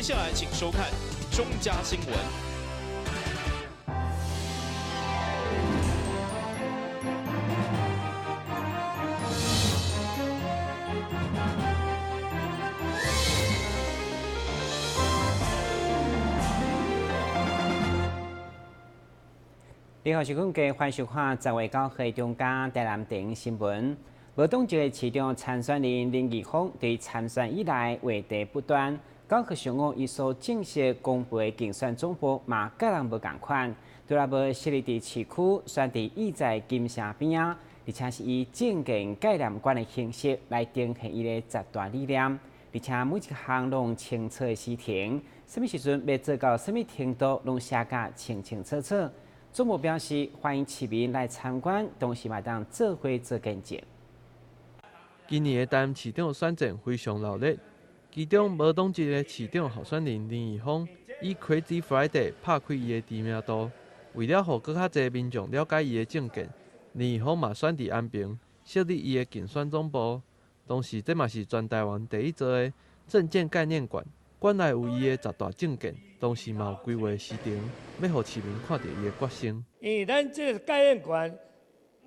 接下來請收看中嘉新聞。你好，是本期歡迎收看10月9號中嘉台南電新聞。無黨籍的市長參選人林義峰對參選以來話題不斷。9號上午，伊所正式公布的競選總部嘛，佮人無仝款，除了無設立佇市區，選佇義載金城邊仔，而且是以政見概念館的形式來呈現伊的十大理念，而且每一項攏清楚的時程，啥物時陣欲做到啥物程度，攏寫甲清清楚楚。總部表示歡迎市民來參觀，同時嘛會當做伙做見證。今年的台南市長選戰非常熱鬧，其中無黨籍的市長候選人林義峰以 Crazy Friday 拍開伊的知名度，為了予閣較濟民眾了解伊的政見，林義峰嘛選佇安平設立伊的競選總部。同時，這嘛是全台灣第一座的政見概念館，館內有伊的十大政見，同時嘛有規劃時程，欲予市民看著伊的決心。因為咱這個概念館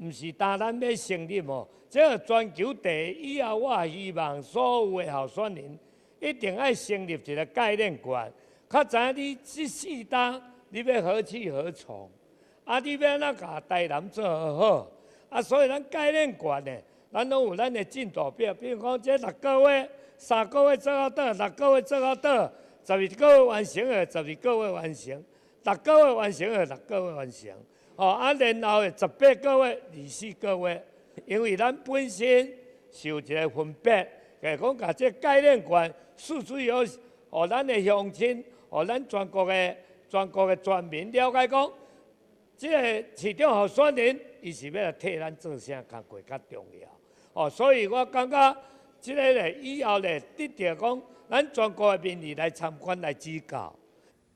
毋是單咱欲成立哦，這個全球第一，以後我希望所有的候選人一定愛成立一個概念館，較知影你這四冬你欲何去何從，啊，你欲按怎共台南做好，啊，所以咱概念館呢，咱攏有咱的進度表，比如講這六個月、3個月做到佗，六個月做到佗，12個月完成的，12個月完成，六個月完成的，六個月完成。哦，啊，然後18個月、24個月，因為咱本身是有一個分別，就是講共這概念館四主要，予咱的鄉親，予咱全國的全民了解講，這個市長候選人，伊是欲來替咱做啥工課較重要。哦，所以我感覺這個咧，以後咧，得著講，咱全國的民意來參觀來指教。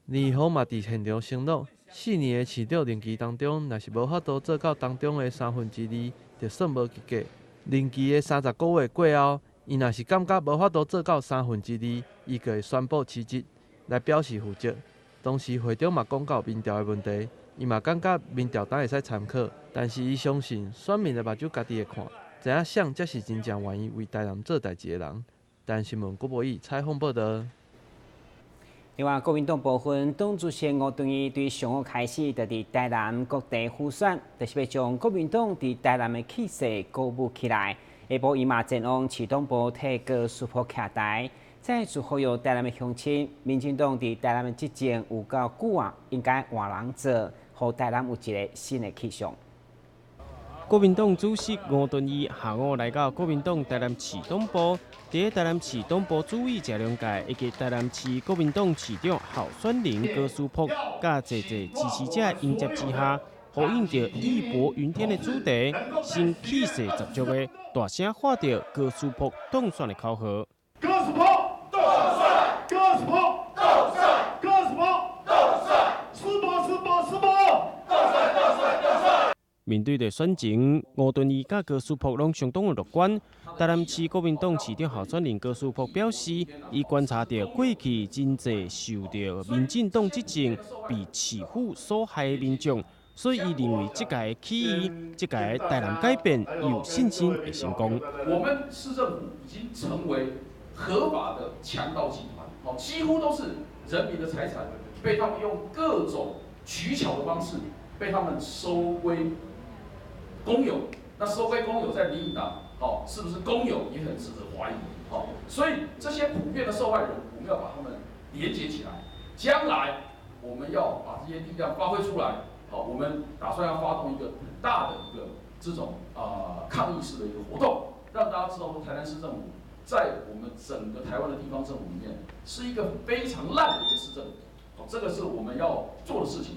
林義峰嘛佇現場承諾，4年的市長任期當中，若是無法度做到當中的2/3，就算無及格。任期的30個月過後，伊若是感覺無法度做到2/3，伊就會宣布辭職來表示負責。同時，會長嘛講到民調的問題，伊嘛感覺民調當會使參考，但是伊相信選民的目睭家己會看，知影誰才是真正願意為台南做代誌的人。台南新聞郭博義採訪報導。另外，國民黨部分黨主席吳敦義對上午開始就佇台南各地輔選，就是欲將國民黨佇台南的氣勢鼓舞起來。下晡伊嘛前往市黨部替高書甫徛台，再次呼籲台南的鄉親，民進黨佇台南的執政有夠久啊，應該換人做，予台南有一個新的氣象。國民黨主席吳敦義下午來到國民黨台南市黨部，佇台南市黨部主委謝龍介以及台南市國民黨市長候選人高書甫，佮濟濟支持者迎接之下，呼應著義薄雲天的主題，先氣勢十足的大聲喊著高書甫當選的口號。高書甫當選，高書甫當選，高書甫當選，書甫書甫書甫當選當選當選。面對著選情，吳敦義佮高書甫攏相當的樂觀。台南市國民黨市長候選人高書甫表示，伊觀察著過去真濟受著民進黨執政被市府所害的民眾，所以伊認為這屆起義，這屆台南改變有信心會成功。我們市政府已經成為合法的強盜集團，哦，幾乎都是人民的財產被他們用各種取巧的方式被他們收歸公有，那收歸公有在民進黨，哦，是不是公有也很值得懷疑，哦，所以這些普遍的受害人，我們要把他們連結起來，將來我們要把這些力量發揮出來，好，我們打算要發動一個很大的一個這種抗議式的一個活動，讓大家知道說台南市政府在我們整個台灣的地方政府裡面是一個非常爛的一個市政府，哦，這個是我們要做的事情。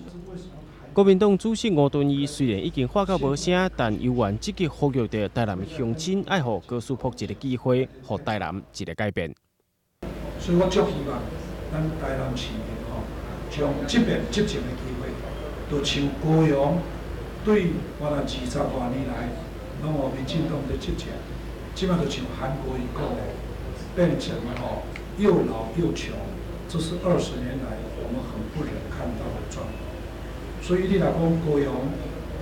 國民黨主席吳敦義雖然已經喊到無聲，但猶原積極呼籲著台南鄉親愛予高書甫一個機會，予台南一個改變。所以我足希望咱台南市民吼，將這遍執政的機會，就像高雄對原來20外年來，攏予民進黨佇執政，這擺就像韓國瑜講的，變成吼又老又窮，這是20年來我們很不忍看到的狀況。所以你若講高雄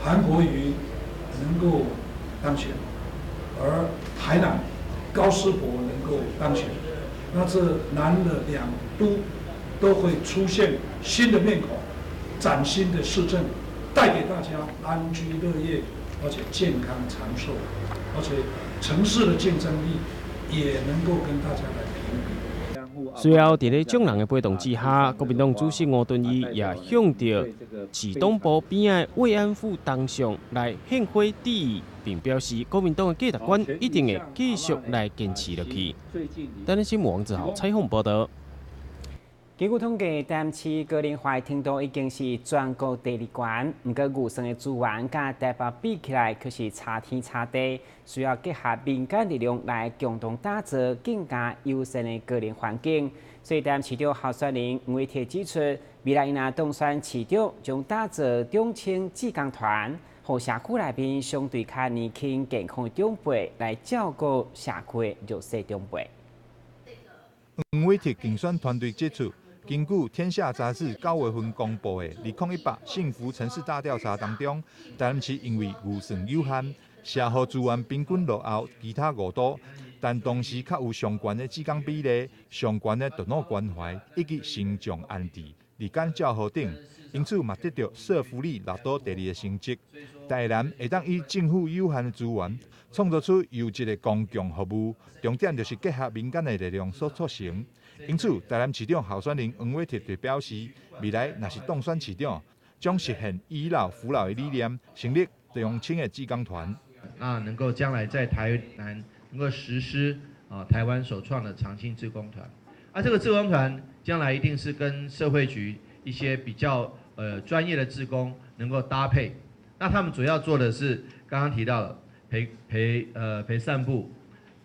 韓國瑜能夠當選，而台南高思博能夠當選，那這南的兩都都會出現新的面孔，嶄新的市政，帶給大家安居樂業，而且健康長壽，而且城市的競爭力也能夠跟大家來評比。隨後，佇咧眾人的陪同之下，國民黨主席吳敦義也向著市黨部邊仔的慰安婦銅像來獻花致意，並表示國民黨的價值觀一定會繼續來堅持落去。台南新聞王子豪採訪報導。根據統計，台南市高齡化程度已經是全國第二懸，毋過預算的資源佮台北比起來，卻是差天差地，需要結合民間力量來共同打造更加友善的高齡環境。所以，台南市長候選人黃偉哲指出，未來伊若當選市長，將打造長青志工團，予社區內面相對較年輕、健康的長輩來照顧社區的弱勢長輩。黃偉哲競選團隊指出，根據《天下雜誌》9月份公布的2018幸福城市大調查當中，台南市因為預算有限，社福資源平均落後其他五都，但同時較有上懸的志工比例、上懸的長老關懷以及身障安置、日間照護等，因此嘛得著社福力六都第二的成績。台南會當以政府有限的資源，創造出優質的公共服務，重點就是結合民間的力量所促成。因此，台南市長候選人黃偉哲就表示，未來若是當選市長，將實現以老扶老的理念，成立長青的志工團。那能夠將來在台南能夠實施啊，台灣首創的長青志工團。啊，這個志工團將來一定是跟社會局一些比較專業的志工能夠搭配。那他們主要做的是剛剛提到的陪散步、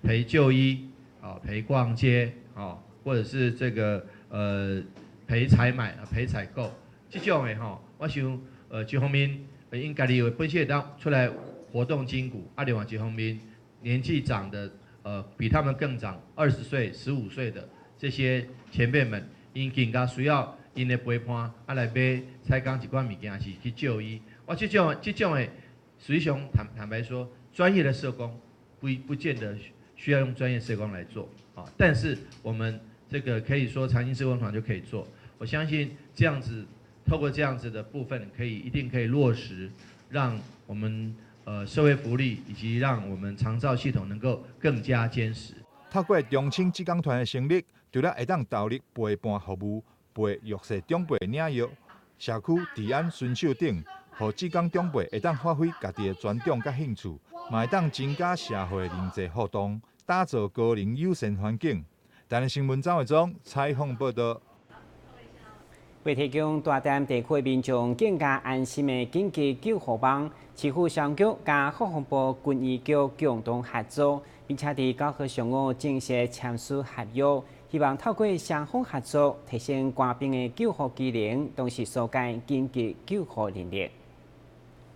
陪就醫、啊陪逛街啊。或者是這個陪採買、陪採購，這種的吼，我想一方面𪜶家己有本身會當出來活動筋骨，啊另外一方面年紀長的比他們更長20歲、15歲的這些前輩們，𪜶更加需要𪜶的陪伴，啊來買採購一寡物件，是去就醫。我這種的，實際上坦白說，專業的社工不見得需要用專業社工來做啊，但是我們這個可以說長青志工團就可以做，我相信這樣子，透過這樣子的部分，可以一定可以落實，讓我們社會福利以及讓我們長照系統能夠更加堅實。透過長青志工團的成立，除了會當投入陪伴服務、陪弱勢長輩領藥、社區治安巡守等，予志工長輩會當發揮家己的專長佮興趣，嘛會當增加社會人際互動，打造高齡友善環境。台南新聞張偉忠採訪報導。為提供大台南地區民眾更加安心的緊急救護網，市府消防局佮國防部軍醫局共同合作，並且佇9號上午正式簽署合約，希望透過雙方合作，提升官兵的救護技能，同時疏解緊急救護人力。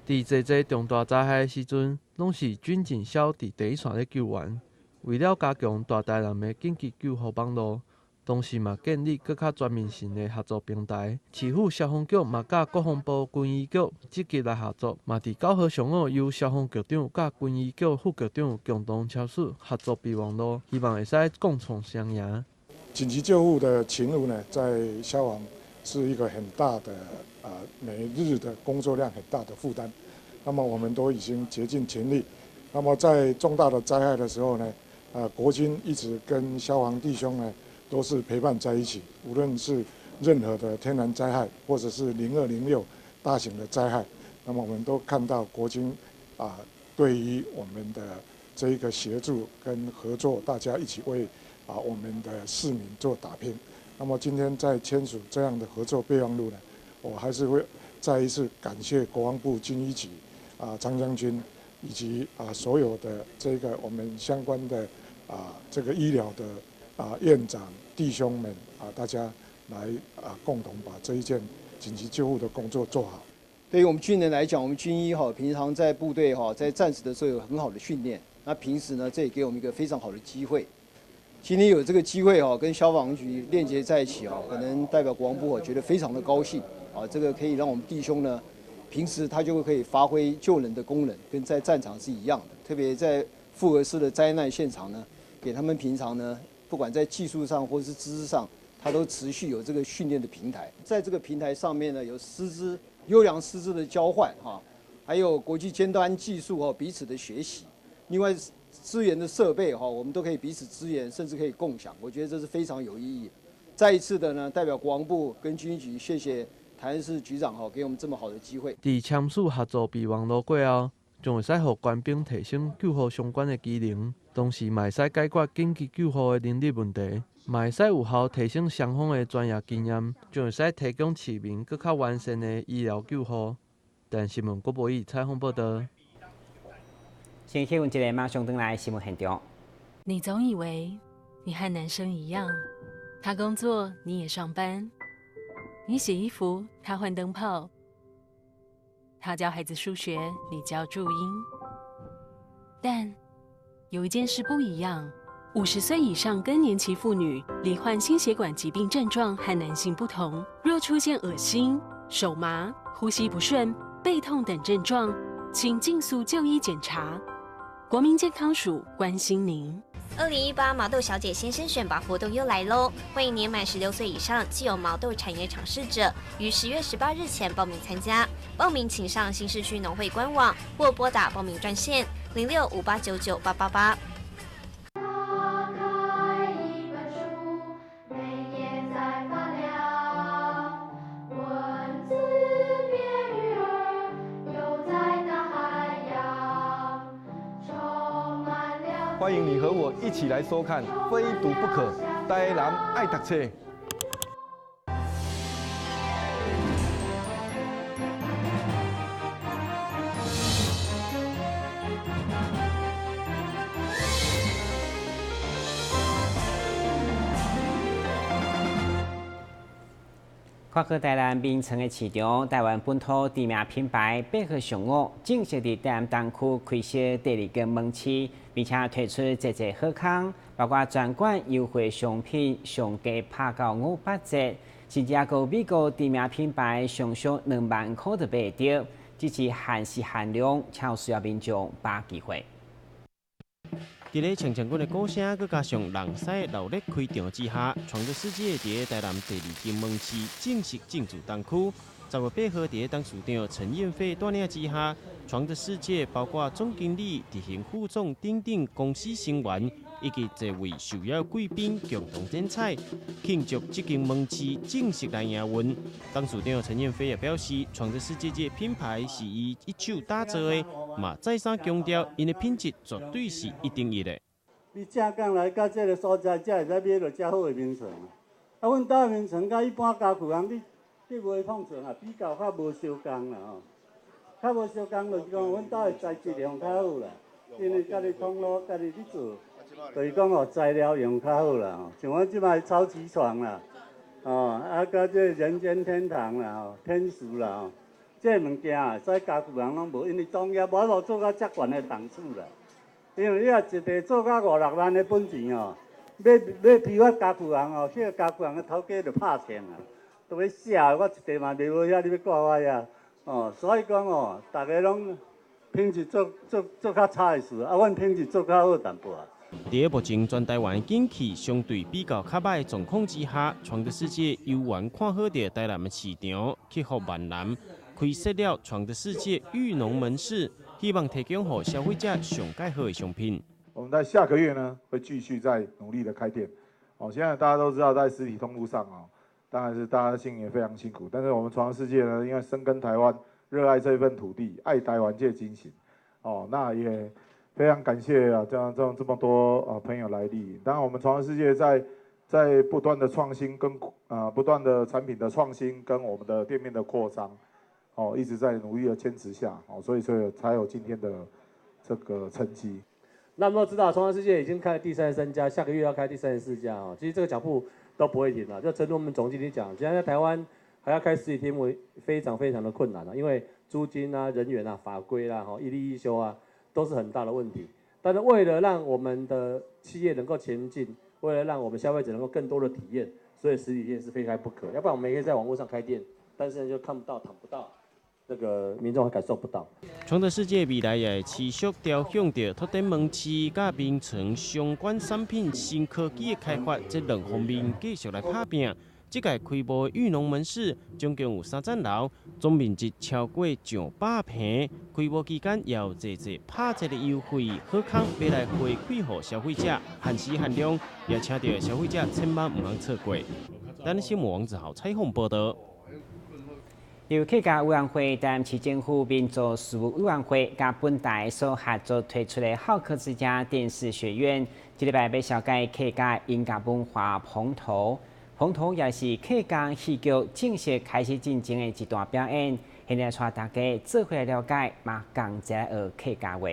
佇濟濟重大災害的時陣，攏是軍警消佇第一線咧救援。為了加強大台南的緊急救護網路，同時嘛建立閣較全面性的合作平台。市府消防局嘛佮國防部軍醫局積極來合作，嘛佇9號上午由消防局長佮軍醫局副局長共同簽署合作備忘錄，希望會使共創雙贏。緊急救護的勤務呢，在消防是一個很大的每日的工作量很大的負擔。那麼我們都已經竭盡全力。那麼在重大的災害的時候呢，國軍一直跟消防弟兄呢都是陪伴在一起，無論是任何的天然災害，或者是0206大型的災害，那麼我們都看到國軍啊對於我們的這一個協助跟合作，大家一起為我們的市民做打拼。那麼今天在簽署這樣的合作備忘錄呢，我還是會再一次感謝國防部軍醫局張將軍以及所有的這個我們相關的這個醫療的院長弟兄們大家來共同把這一件緊急救護的工作做好。對於我們軍人來講，我們軍醫哈平常在部隊哈在戰時的時候有很好的訓練，那平時呢這也給我們一個非常好的機會。今天有這個機會哦，跟消防局鏈接在一起哦，可能代表國防部，我覺得非常的高興啊。這個可以讓我們弟兄呢，平時他就會可以發揮救人的功能，跟在戰場是一樣的。特別在複合式的災難現場呢，給他們平常呢，不管在技術上或是知識上，他都持續有這個訓練的平台。在這個平台上面呢，有師資優良師資的交換哈，還有國際尖端技術哦彼此的學習。另外，資源的設備哈，我們都可以彼此支援，甚至可以共享。我覺得這是非常有意義的。再一次的呢，代表國防部跟軍局，謝謝台南市局長哈，給我們這麼好的機會。佇簽署合作備忘錄過後，將會使予官兵提升救護相關的技能，同時嘛會使解決緊急救護的人力問題，嘛會使有效提升雙方的專業經驗，將會使提供市民閣較完善的醫療救護。台視新聞郭博義採訪報導。先去問一個，馬上轉來新聞現場。你總以為你和男生一樣，他工作你也上班，你洗衣服他換燈泡，他教孩子數學你教注音。但有一件事不一樣：50歲以上更年期婦女罹患心血管疾病症狀和男性不同，若出現噁心、手麻、呼吸不順、背痛等症狀，請盡速就醫檢查。國民健康署關心您。2018毛豆小姐先生選拔活動又來嘍！歡迎年滿16歲以上、具有毛豆產業嘗試者，於10月18日前報名參加。報名請上新市區農會官網或撥打報名專線06-5899888。打開一本書，每頁在發亮，文字變魚兒，游在大海洋，充滿了。歡迎你和我一起來收看《非讀不可》，台南愛讀冊。跨過台南民城的市場，台灣本土知名品牌百合上午正式佇台南東區開設第二間門市，並且推出濟濟好康，包括全館優惠商品上價拍到500折，甚至猶閣美國知名品牌上俗2萬箍就買會著，只是限時限量，才有需要民眾把握機會。佇咧鏘鏘滾的鼓聲，閣加上人狮熱烈開場之下，床的世界佇咧台南第二間門市正式進駐東區。10月8號，佇咧董事長陳燕飛帶領之下，床的世界包括總經理、執行副總等等公司成員以及濟位受邀貴賓共同剪彩，慶祝這間門市正式來營運。董事長陳燕飛也表示，床的世界這個品牌是伊一手打造的，嘛再三強調，𪜶的品質絕對是一等一的。你正港來到這个所在，才會使買著遮好的眠床。啊，阮兜的眠床佮一般家具行你去買碰床啊，比較較無相仝啦吼。較無相仝就是講，阮兜的材質用較好啦，因為家己通路家己去做，就是講哦，材料用較好啦吼。像阮這擺超級床啦，哦，啊，佮這個人間天堂啦吼，天使啦吼，這个物件啊，使家具行攏無，因為當業無法度做到遮懸的檔次啦。因為你若一地做到五六萬的本錢哦，買買批發家具行哦，彼個家具行的頭家就拍槍啊，都欲死，我一地嘛賣無遐，你欲掛我遐？哦，所以講哦，逐家攏品質做做做較差的事，啊，阮品質做較好淡薄仔。佇咧目前全台灣景氣相對比較較䆀的狀況之下，床的世界猶原看好著台南的市場，克服萬難，開設了床的世界裕農門市，希望提供予消費者上蓋好的商品。我們在下個月呢，會繼續再努力的開店。哦，現在大家都知道，在實體通路上哦，當然是大家經營也非常辛苦。但是我們床的世界呢，因為深耕台灣，熱愛這份土地，愛台灣這精神，哦，那也非常感謝啊，這樣這樣這麼多啊朋友來蒞臨。當然，我們床的世界在不斷的創新跟不斷的產品的創新跟我們的店面的擴張，哦，一直在努力的堅持下，哦，所以才有今天的這個成績。那麼都知道，床的世界已經開了第33家，下個月要開第34家哦。其實這個腳步都不會停了。就正如我們總經理講，現在在台灣還要開實體店鋪，非常非常的困難了，因為租金啊、人員啊、法規啦、吼一例一休啊，都是很大的問題。但是為了讓我們的企業能夠前進，为了让我们消费者能够更多的体验，所以实体店是非开不可。要不然我们也可以在网络上开店，但是就看不到、躺不到，那个民众还感受不到。创德世界未来也会持续朝向著拓展门市佮眠床相关产品新科技的开发，这两方面继续来拍拚。这届开幕的裕农门市总共有3层楼，总面积超过上百坪。开幕期间也有济济拍折的优惠，好康欲来回馈予消费者，限时限量，也请著消费者千万毋通错过。咱新闻王子豪采访报道。由客家委员会、台南市政府民族事务委员会佮本台所合作推出的好客之家电视学院，这礼拜欲绍介客家音乐文化蓬头。蓬头也是客家戏剧正式开始进行的一段表演，现在带大家做伙来了解，嘛共齐来学客家话。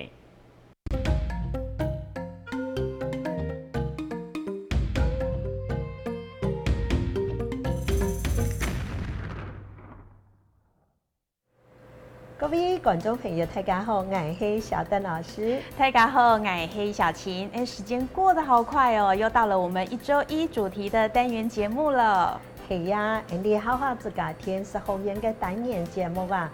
各位观众朋友，大家好，我是小邓老师。大家好，我是小琴。哎，时间过得好快哦，又到了我们一周一主题的单元节目了。是呀，你好好自家电视学院的单元节目啊，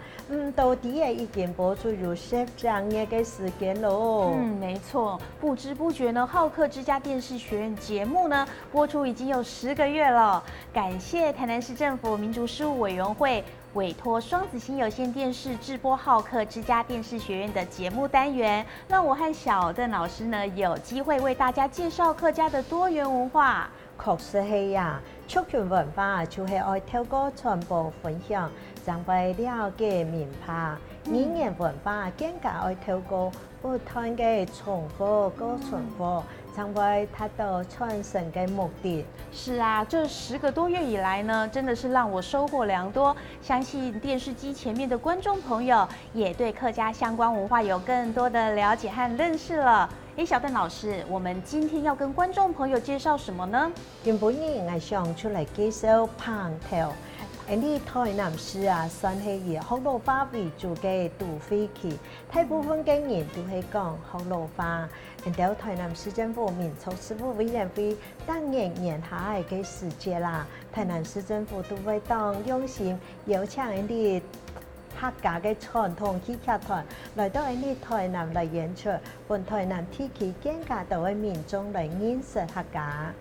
到底也已经播出有10张月的时间喽。没错，不知不觉呢，好客之家电视学院节目呢播出已经有10个月了。感谢台南市政府民族事务委员会委托双子星有线电视制播好客之家电视学院的节目单元，让我和小邓老师呢有机会为大家介绍客家的多元文化。确实是呀，族群文化就是爱透过传播分享，才会了解明白。语言文化更加爱透过不断的重复和传播，才会达到传承的目的。是啊，这10个多月以来呢，真的是让我收获良多。相信电视机前面的观众朋友也对客家相关文化有更多的了解和认识了。哎，小邓老师，我们今天要跟观众朋友介绍什么呢？今晡日我想出来介绍蓬头。你台南市啊，算是以福佬话为主的都会区，大部分的人都是讲福佬话。然后台南市政府民族事务委员会当年年下的时节啦，台南市政府都会当用心邀请𪜶客家的传统戏剧团来到𪜶台南来演出，分台南地区更加多的民众来认识客家。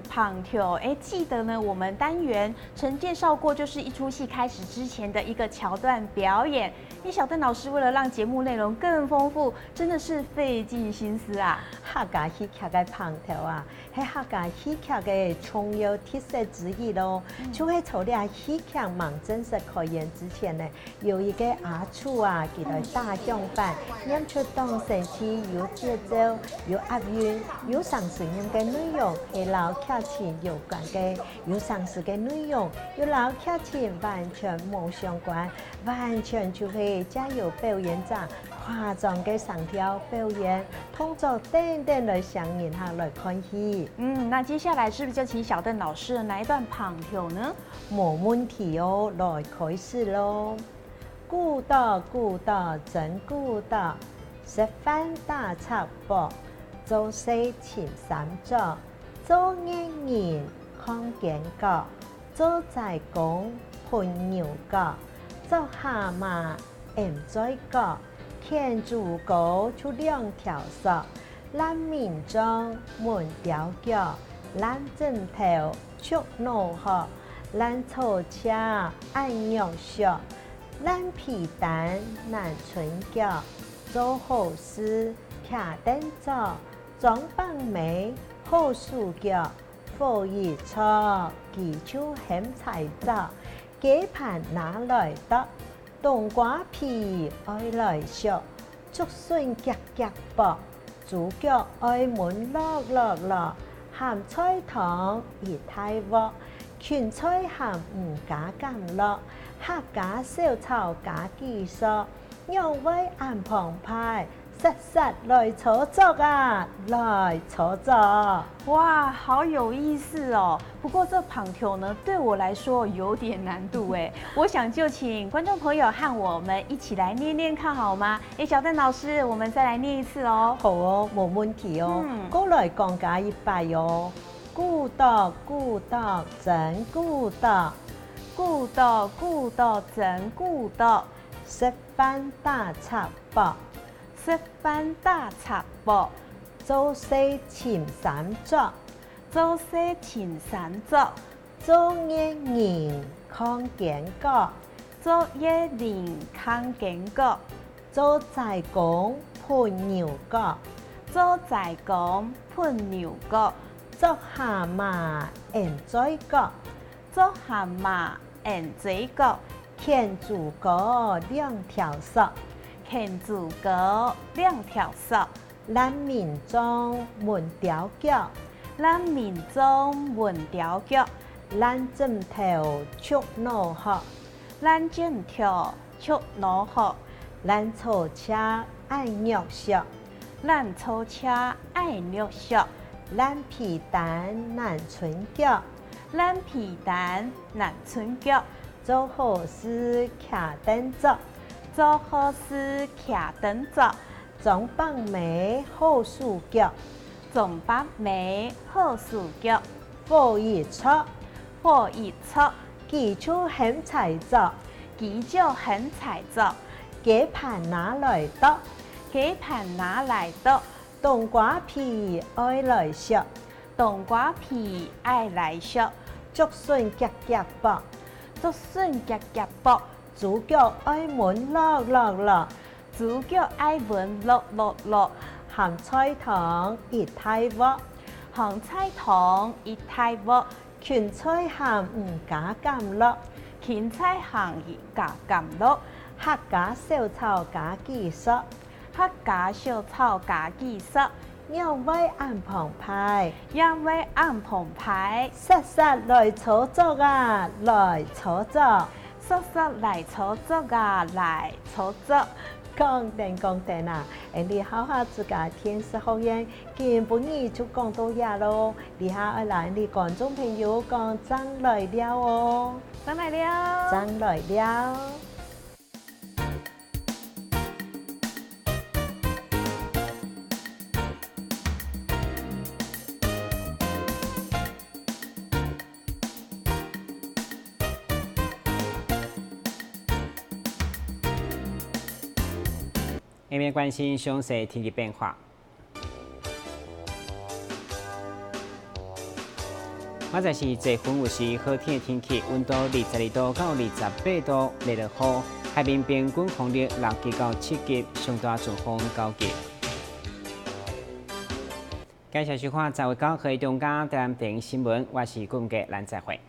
蓬头，哎，记得呢，我们单元曾介绍过，就是一出戏开始之前的一个桥段表演。那小邓老师为了让节目内容更丰富，真的是费尽心思啊。客家戏剧的蓬头啊，是客家戏剧的重要特色之一咯。就是除了戏剧忙正式开演之前呢，有一个阿厝啊，佢来打响板，演出当神戏有节奏、有押韵、有上声音的内容，是老剧情有关的；有上诗的内容，有老剧情完全无相关，完全就是藉由表演者化妆的上跳表演，动作等等来向人客来看戏。那接下来是不是就请小邓老师来一段捧跳呢？没问题哦，来开始喽。古道古道真古道，食饭打插播，做事请三做，做艺人看见角，做仔公混牛角，做蛤蟆唔再角，牵猪狗出两条索，咱民众门吊脚，咱枕头出脑壳，咱坐车按肉削。咱皮蛋难春脚，做好事徛灯早，装扮美好数脚，火一炒技术很菜早，鸡盘拿来剁，冬瓜皮爱来削，竹笋夹夹薄，猪脚爱焖落落落，咸菜汤一大锅，芹菜咸唔加甘露。客家小炒加技术，两位按澎湃，实实来操作啊，来操作！哇，好有意思哦。不过这捧球呢，对我来说有点难度哎。我想就请观众朋友和我们一起来念念看好吗？哎，小邓老师，我们再来念一次哦。好哦，没问题哦。过来讲解一摆哦。古道古道真古道，古道古道真古道。食飯打插搏，食飯打插搏。做事前三作，做事前三作。做業人看堅果，做業人看堅果。做財公判牛角，做財公判牛角。做蛤蟆緣水角，做蛤蟆緣水角。牽豬哥兩條索，牽豬哥兩條索。咱民眾門雕腳，咱民眾門雕腳。咱枕頭出腦殼，咱枕頭出腦殼。咱坐車愛虐惜，咱坐車愛虐惜。咱皮蛋難春腳，咱皮蛋難春腳。做好事徛燈做，做好事徛燈做。撞板眉好數腳，撞板眉好數腳。火一出，火一出。基礎很彩作，基礎很彩作。雞盤拿來剁，雞盤拿來剁。冬瓜皮愛來削，冬瓜皮愛來削。竹筍夾夾薄，竹筍夾夾薄。豬腳愛聞落落落，豬腳愛聞落落落。鹹菜湯一大鍋，鹹菜湯一大鍋。芹菜鹹唔加甘露，芹菜鹹加甘露。客家小炒加技術，客家小炒加技術。兩位暗澎湃，兩位暗澎湃。實實來操作啊，來操作。實實來操作啊，來操作。講定講定啊！你好好自家天師學院，今晡日就講到遮囉。你下愛來，你觀眾朋友講正來尞哦，正來尞，正來尞。下面關心詳細天氣變化。現在是這分有時好天的天氣，溫度22度到28度，會落雨。海面平均風力6級到7級，上大陣風9級。感謝收看10月9號中間台南電視新聞，我是顧文傑，咱再會。